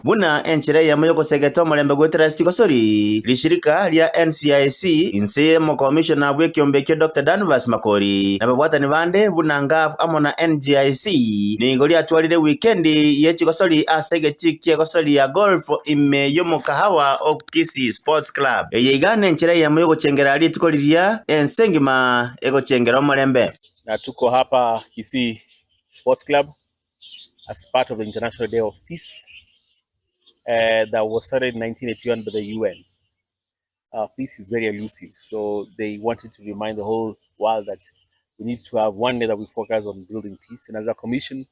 Buna enchera eyemo y'ogosegeta omorembe goetera ase chigosori, rishirika ria NCIC inse y'omokomishona bw'ekeombe ekio Doctor Danvas Makori na ababwatani bande buna Ngaf amo na NGIC nigo riatwarire wikendi ye chigosori ase egetii ki'egosori ya golf ime y'omokahawa o Kisii Sports Club. Eye iga nenchera eyemo y'ogochengera rituko riria ense engima egochengera omorembe. Na tuko hapa Kisii Sports Club as part of the International Day of Peace uh, that was started in 1981 by the UN. Uh, peace is very elusive, so they wanted to remind the whole world that we need to have one day that we focus on building peace. And as a commission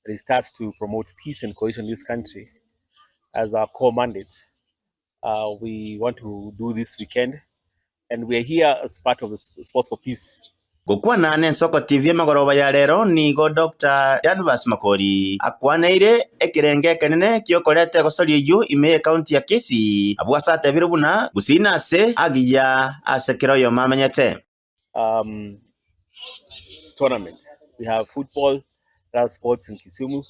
that is tasked to promote peace and cohesion in this country as our core mandate, uh, we want to do this weekend, and we are here as part of the Sports for Peace. Gokwana n'Ensoko TV emegoroba ya rero nigo Doctor Danvas Makori akwaneire ekerengo ekenene gi'okoreta egosori eyio ime y'ecounty ya Kisii abwo ase atebire buna Gusii nase agiya ase kera oyomo amenyete. Um, tournament. We have football, other sports in Kisumu,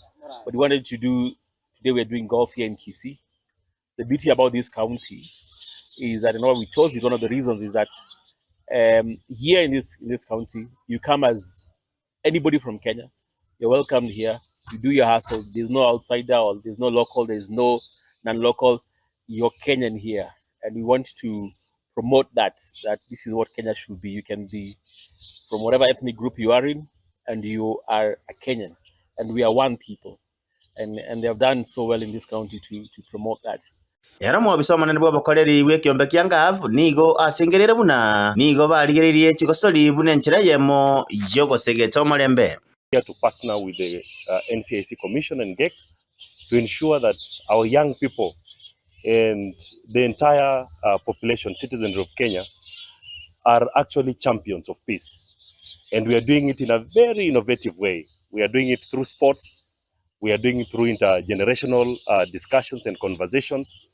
but we wanted to do today. We are doing golf here in Kisii. The beauty about this county is that, you know, we chose it. One of the reasons is that here in this county, you come as anybody from Kenya. You're welcomed here. You do your hustle. There's no outsider or there's no local. There's no non-local. You're Kenyan here, and we want to promote that this is what Kenya should be. You can be from whatever ethnic group you are in, and you are a Kenyan, and we are one people. And they have done so well in this county to promote that. Ero omobisa omonene bw'obokoreri bw'ekiombe kia Ngav nigo asengereire buna nigo barigereirie chigosori buna enchera eyemo y'ogosegeta omorembe. Here to partner with the NCIC Commission and GEC to ensure that our young people and the entire population, citizens of Kenya, are actually champions of peace. And we are doing it in a very innovative way. We are doing it through sports, we are doing it through intergenerational discussions and conversations.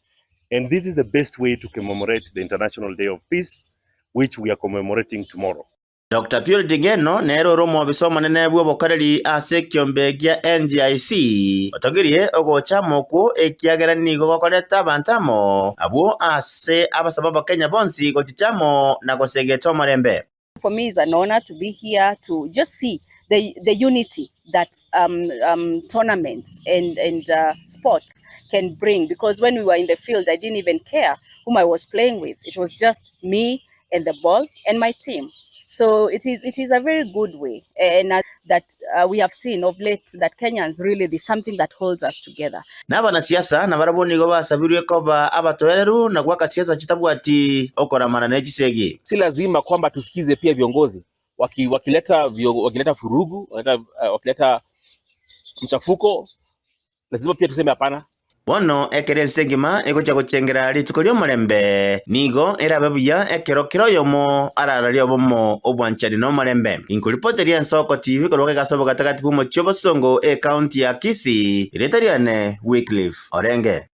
And this is the best way to commemorate the International Day of Peace, which we are commemorating tomorrow. Dr. Purity Ngeno nere ore omobisa omonene bw'obokoreri ase ekiombe kia NGIC otogirie ogocha amo ekiagera nigo gokoreta abanto amo abwo ase abasaba abakenya bonsi gochicha amo na gosegeta omorembe. For me, it's an honor to be here to just see the unity that tournaments and sports can bring. Because when we were in the field, I didn't even care whom I was playing with. It was just me and the ball and my team. So it is a very good way, and that we have seen of late that Kenyans really, there's something that holds us together. N'abanasiasa nabarabwo nigo basabirwe koba abatoereru na gwaka siasa chitabwati okoramana n'echisegi. Si lazima kwamba tusikize pia viongozi wakileta furugu wakileta mchafuko, lazima pia tuseme hapana. Bono ekero ense engima egocha gochengera rituko ri'omorembe nigo erabe buya ekero kera oyomo arararia obomo obwanchani na omorembe. Inkoripoteria Ensoko TV korwa egasobo gatagati bw'omochie obosongo ecounty ya Kisii, erieta riane Wycliffe Orenge.